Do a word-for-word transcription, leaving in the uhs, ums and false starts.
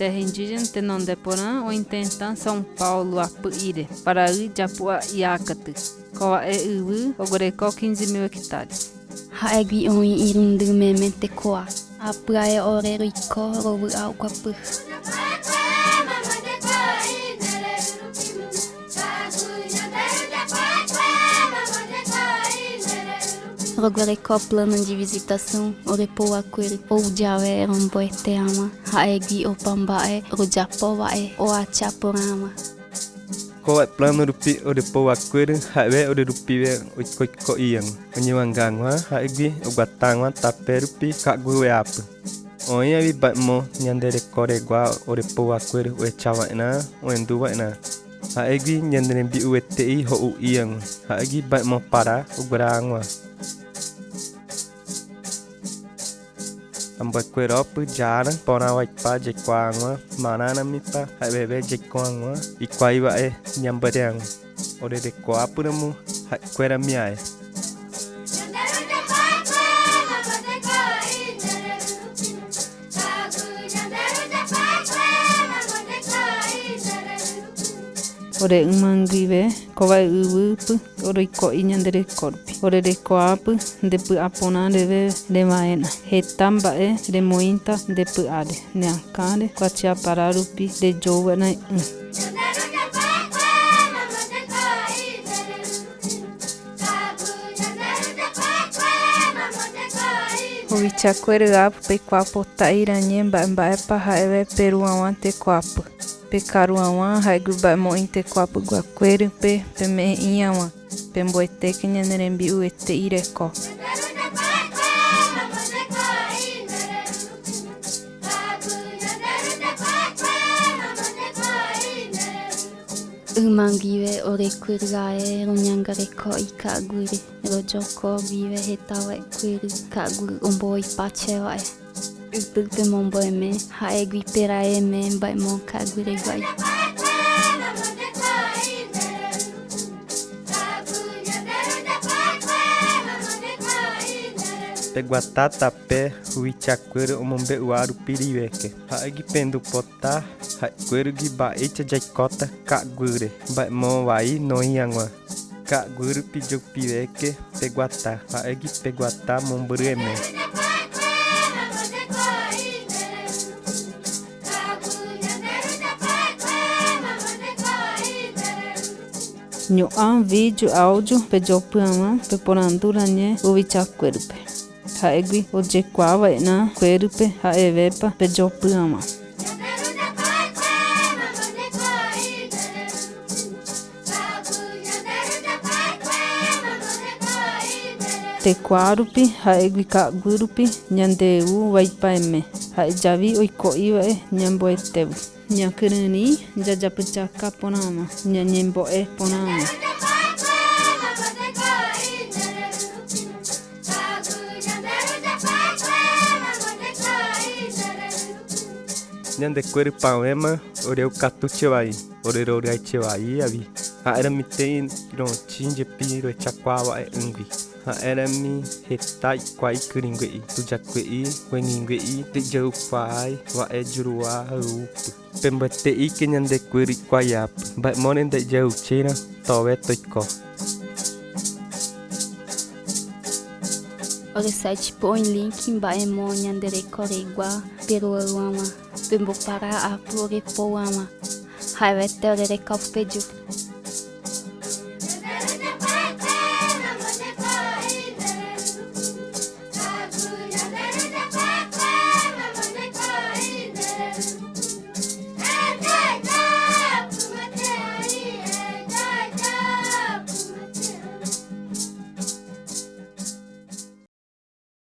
Tee indígena te Nondeporán ointenta São Paulo apɨ ire, Paraguay yapu'a iakatü. Kowa'e ɨwɨ oguereko quinze mil hectares. Ja'egui oin irundɨn meme te koa. Apɨae ore ruiko robɨ'a uguapü. Roguereko plano de visitação ore Pou Acuerdo, ou yave romboeteama, ja'egui opamba'e, royapowa, o achaporama. Kowa'e plano rupi ore Pou Acuerdo, ja'ewe ore rupiwe oikoiko'ian, oñuangawa, ja'egui oguatawa tape rupi ka'guiwe apɨ. Oinyawi ba'emo ñanderekoregua ore Pou Acuerdo oechawaenan, oendunwaenan. Ja'egui ñanerenbiuete'i jo'u ian, ja'egui ba'emo para oguerawa. Ambuekueropɨ yaran porawaipá yaikuawa, mararamipa ja'ewewe yaikuawa, ikuaiwae ñambuerean. Ore rekoapɨramu ja'ekueramiae. Ore ɨmanguiwe kowa'e ɨwɨpɨ ore oiko'i ñanderekorupi. Ore rekoapɨ ndepɨ'aporã reve rewaerã, heta mba'e remoĩta ndepɨ'are, neakãre, kuatiapara rupi reyougueraĩ'ỹ. Huichacuero apɨ pekuapota irañe mba'emba'épa ja'ewe peruawa tekoapɨ. Pekaruawa ja'egui ba'emo'ĩ tekoapɨ guakuérüpe, peme'ẽ'iawa, pemboeteke ñanerembi'uete ireko. Ɨmanguive ore kuérü ae roñangareko'i ka'aguire, royoko guive heta wa'ekuérü ka'aguy ombo'oipachewae. Ypy pemombo'eme, ja'egui peraeme ba'emo ka'aguiregua'i. Peguata tape huichacuero omombe'ua rupi riveke. Ja'egui pendupota ja'ekuérugui mba'eicha yaikota ka'aguire, ba'emo vai noĩagua. Ka'aguy rupi youpiveke peguata, ja'egui peguata mombɨrɨeme. Ñu'ã vídeo, áudio, peyopɨama peporandurañe huichacuerope. Ja'egui oyekuawae'na kuérüpe ja'ewepa peyopɨama. Tekuarupi ja'egui ka'aguirupi ñande eu waipaeme, ja'e yawi oiko'iwae ñamboetewɨ. Ñakɨrürï yayapɨchaka porama, ñañembo'e porama. Ñande kuérü pawema, ore eukatúche wai, ore rorɨaiche wai awi. Ja'erami te'ĩrõchi yepi roechakuaa wa'e'ỹgui. Ja'erami heta ikuai kɨriñgue'i, tuyakue'i, wengigue'i, te'iyeukuaai wa'e yurua üupü. Pemboete'ike ñande kuérü ikuaiapɨ, ba'emore nda'iyeuchera towe toiko. Ore site po'oĩ link ba'emo ñanderekoregua peruawa, pembopara apuro repouama. Ja'ewete ore reko peyu.